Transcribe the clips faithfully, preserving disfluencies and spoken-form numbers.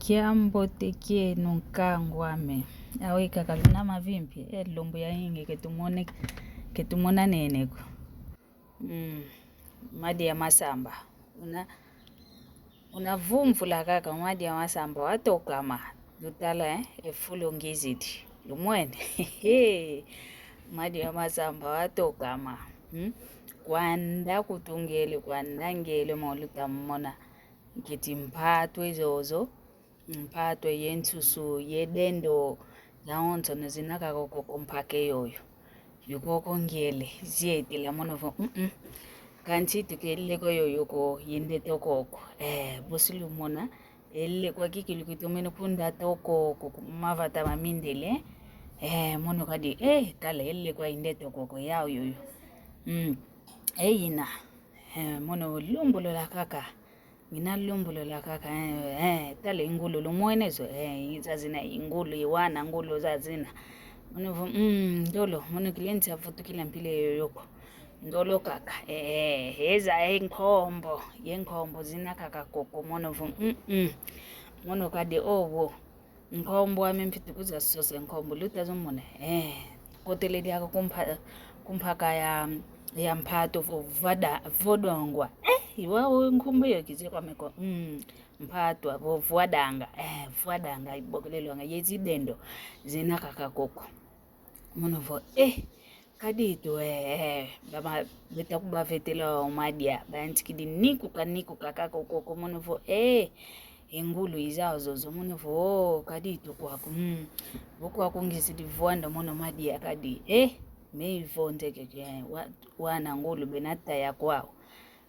Kiambote kieno nkangu ame. Awe kaka luna mavimpi. E, lumbu yayingi ke tumone, ke tumonanene ko. Mm. Madi ya Masamba. Una, una vumvula kaka Madi ya Masamba watokama. Lutala, eh? E fulu ngizidi. Lumwene. Madi ya Masamba watokama. Hmm? Kwanda kutungele, kwanda ngele mo luta mona. Ngeti mpatwa zozo. Mpatwa ye nsusu, ye dendo, zawonsono zina kaka koko mpaka yoyo. Yukoko ngele, zietela mono vo, mm-mm. Kansi tukele kwa yoyo ko, yende tokoko. Eh, bosi lumona, ele kwa kikilu kitomene kunda tokoko, ku mavata mamindele. Eh, mono kadi, eh, tala, ele kwa yende tokoko, yau yoyo. Mm. Eh, ina. Eh, mono lumbulula kaka. Ngina lumbulula kaka, eh, eh, tala ingulu lumwene zo, eh, zazina ingulu, iwana ngulu zazina. Mono vo, mm, ndolo, mono kilenzi avutukila mpila yoyo ko. Ndolo kaka, eh, eh, eza, eh, nkombo, ye nkombo zina kaka koko, mono vo, mm, mm. Mono kadi, oh, wo. Nkombo ame mfiti kuza sosa nkombo, luta zomona. Eh, kotele diaka kumpa-, kumpaka ya, ya mpatwa vo vada-, vodongwa. Eh, iwa o nkombo yo kize kwa meko. Mm, mpatwa vo vwadanga. Eh, vwadanga, ibokelelwanga, ye zidendo, zina kaka koko. Mono vo, eh, kadi tu, eh, eh, bama, beta kubavetela o Madia, bayantikidi nikuka, nikuka kaka koko, mono vo, eh, e ngulu izao zozo, mono vo, oh, kadi tu kwaku, mm. Vo kwaku ngizidi vwanda mono Madia kadi, eh, me ivonde keke, eh, wa-, wana ngulu bena taya kwao.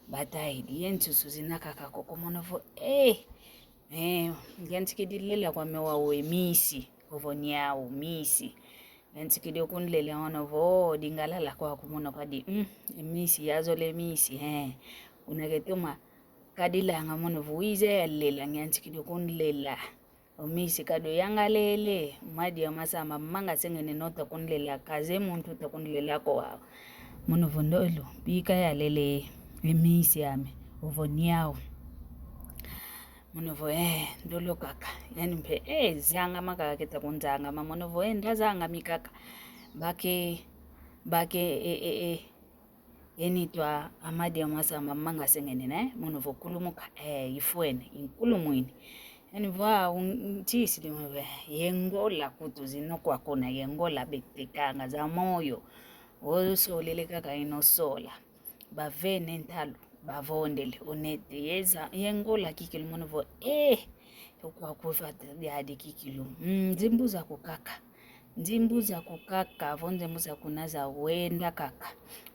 Batayidi, ye nsusu zina kaka koko, mono vo, eh, eh, ngiantikidi lela kwa me wau e misi, ovo nyau, misi. Ngiantikidi kunlela ono vo, dingalala kwaku mono kadi, mm, e misi, yazole misi, eh. Una ketoma, kadilanga mono vo, iza yalela, ngiantikidi kunlela. O misi kadi yangalele, Madia Masamba, manga sengene nota kunlela, kaze muntu ta kunlela ko wau. Mono vo ndolo, bika yalele, e misi ame, ovo nyau. Mono vo, eh, ndolo kaka. Yani mpe, eh, zangama kaka keta kunzangama. Mono vo, eh, ndazangami kaka. Bake, bake, eh, eh, eh. Eni twa a Madia Masamba manga sengene ne. Mono vo kulumuka, eh, ifwene, inkulumwini. Yani vo, ah, un-, ntisidi mwe, ye ngola kutu zina kwakuna, ye ngola betekanga za moyo. Osolele kaka ino sola. Bavene ntalu, bavondele, onete, yeza, ye ngola kikilu mono vo, eh, okwa kuvata diadi kikilu. Mm, nzimbu zaku kaka. Nzimbu zaku kaka, vo nzimbu zaku na za wenda kaka.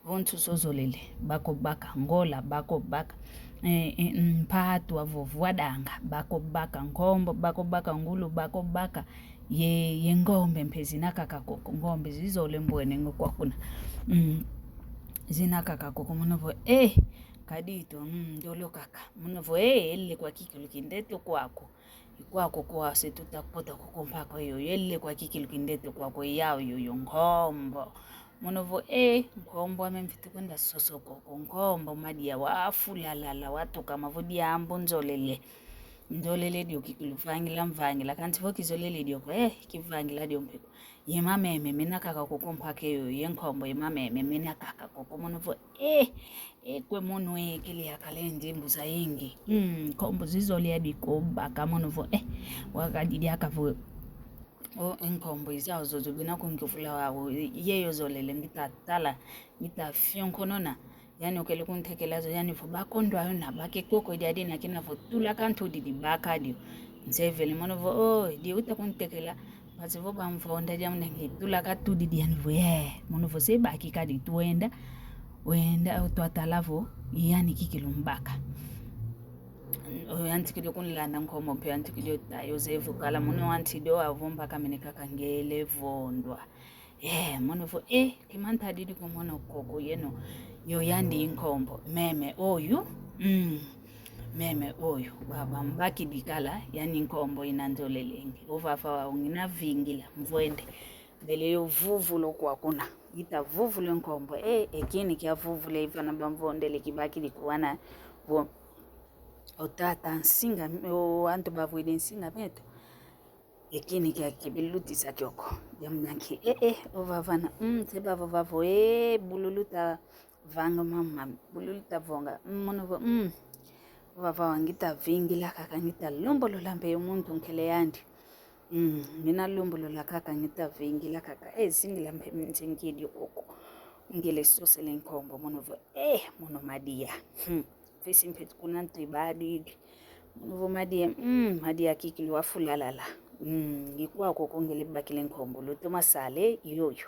Vo nsusu ozolele, bako baka, ngola, bako baka. Eh, eh, mm, mpatwa vo vwadanga, bako baka, nkombo, bako baka, ngulu, bako baka. Ye, ye ngombe mpe zina kaka koko, ngombe zizole mbwene ngo kwakuna. Mm. Zina kaka koko, mono vo, eh, kadi tu, mm, ndolo kaka. Mono vo, eh, ele kwa kikilu kindete kwaku. Ikwaku kwase tuta kota kukumpaka yoyo, ele kwa kikilu kindete kwaku yau yoyo nkombo. Mono vo, eh, nkombo ame mfiti kwenda sosa koko, nkombo Madia wafulalala, watukama vo diambu nzolele. Nzolele dio kikilu vangila mvangila, kansi vo kizolele dio ko, eh, kivangila dio mpe ko. Ye mameme, mena kaka koko mpaka yoyo, ye nkombo ye mameme, mena kaka koko, mono vo, eh, eh, kwe mono, eh, kele yakala e nzimbu zayingi. Mm, nkombo zizole yadi ko baka, mono vo, eh, wakadi diaka vo, oh, e nkombo izao zozo bena kunkifula wau, yeyo zolele ngita tala, ngita fionkonona. Yani okele kuntekela zo, yani vo bakondwa yo na bake koko diadi na kina vo tulaka ntudidi baka dio. Nsevele mono vo, oh, di uta kuntekela. Basi vo bamvonda diambu ndangi tulaka tudidi yani vo, eh. Mono vo se baki kadi twenda. Wenda, twatala vo, yani kikilu mbaka. Oyantikidi kunlanda nkombo mpe yantikidi ota Yosefu kala, mono yantikidi avo mbaka mene kaka ngele vondwa. Eh, mono vo, eh, kimantadidi ko mono koko yeno. Yo yandi nkombo, meme oyu. Mm. Meme oyu. Baba mbakidi kala, yani nkombo ina nzolele nge. Ovafa wau ngina vingila, mvwende. Mbele yo vuvula kwakuna. Ita vuvula nkombo, eh, e kini kia vuvula ivana bamvondele kibakidi kuwana. Vo, O tata nsinga, o antu bavwidi nsinga meto. Ekini kia kibilutisa kioko. Diambu nki, eh, eh, o vavana, mm, se bavo vavo, eh, bululu ta vanga mama, bululu ta vonga, mm, mono vo, mm. Vava ngita vingila kaka, ngita lombolola mpe yo muntu nkele yandi. Mm, ngina lombolola kaka, ngita vingila kaka, eh, zingila mpe nzengidi koko. Ngele sosele nkombo, mono vo, eh, mono madia. Hmm. Vesi mpe kuna ntu ibadidi. Mono vo madia, mm, madia kiki lwa fulalala. Mm, ngikwa koko ngele bakile nkombo, lutoma sale, yoyo.